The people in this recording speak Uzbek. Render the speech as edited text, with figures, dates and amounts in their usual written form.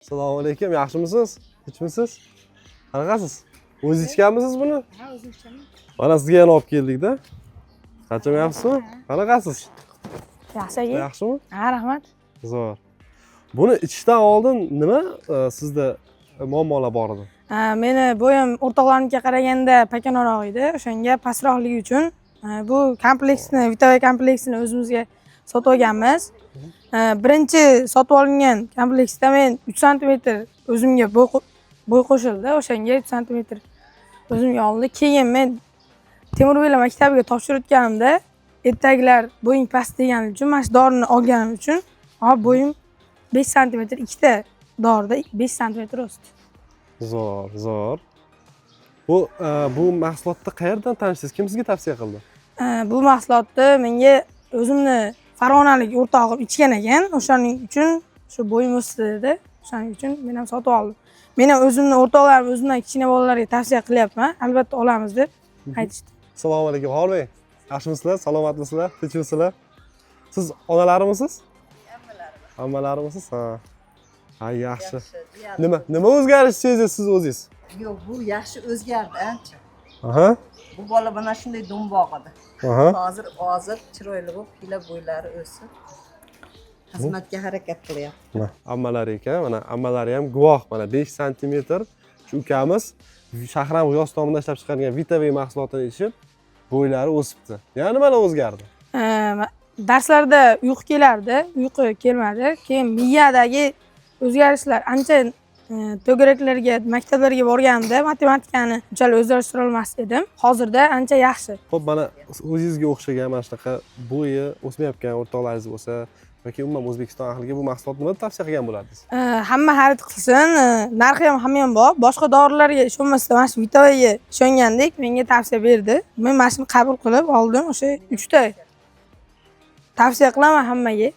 Assalomu alaykum, yaxshimisiz? Tinchmisiz? Qanaqasiz? O'zingiz ichganmisiz buni? Ha, o'zim ichaman. Mana sizga yana olib keldikda. Charchamayapsizmi? Qanaqasiz? Yaxshi aka. Yaxshimi? Ha, rahmat. Zo'r. Buni ichishdan oldin nima sizda muammolar bor edi? Ha, meni bo'yim o'rtoqlarimga qaraganda pakanaroq edi. O'shanga pastroqligi uchun bu kompleksni, Vitavay kompleksini o'zimizga sotib olganmiz. Birinchi sotib olingan kompleksda men 3 santimetr o'zimga bo'y qo'shildi. O'shanga 3 santimetr o'zimga oldi. Keyin men Temurbeylar maktabiga topshirayotganimda ertagilar bo'ying past degani uchun mana shu dorini olganim uchun hop bo'yim 5 santimetr, ikkita dorida 5 santimetr o'sdi. Zo'r, zo'r. Bu mahsulotni qayerdan tanishdingiz? Kim sizga tavsiya qildi? Bu mahsulotni menga o'zimni farg'onalik o'rtog'im ichgan ekan. O'shaning uchun shu bo'yim o'sdi dedi. O'shaning uchun men ham sotib oldim. Men ham o'zimni o'rtoqlarim, o'zimdan kichkina bolalarga tavsiya qilyapman, albatta olamiz deb aytishdi. Assalomu alaykum, Xolbek. Yaxshimisizlar? Salomatmisizlar? Tinchmisizlar? Siz onalarimisiz? Ammalarimisiz? Ha. Ha, yaxshi. Nima o'zgarish sezasiz siz o'zingiz? Yo'q, bu yaxshi o'zgardi ancha. Bu bola mana shunday do'mboq edi. Hozir chiroyli bo'lib, xiyla bo'ylari o'sib, xizmatga harakat qilyapti. Mana ammalari ekan, mana ammalari ham guvoh, mana 5 santimetr shu ukamiz Shahram G'iyos tomonidan ishlab chiqargan Vitavay mahsulotini ichib, bo'ylari o'sibdi. Yana nimalar o'zgardi? Darslarda uyqu kelardi, uyqu kelmadi. Keyin miyadagi o'zgarishlar ancha, to'garaklarga, maktablarga borganimda matematikani unchalik o'zlashtira olmas edim. Hozirda ancha yaxshi. Xo'p, mana o'zingizga o'xshagan mana shunaqa bo'yi o'smayotgan o'rtoqlaringiz bo'lsa yoki umuman O'zbekiston ahliga bu mahsulotni nima deb tavsiya qilgan bo'lardingiz? Hamma xarid qilsin, narxi ham hamma ham bor. Boshqa dorilarga ishonmasdan mana shu Vitavayga ishongandek menga tavsiya berdi. Men mana shuni qabul qilib oldim. O'sha 3 ta tavsiya qilaman hammaga.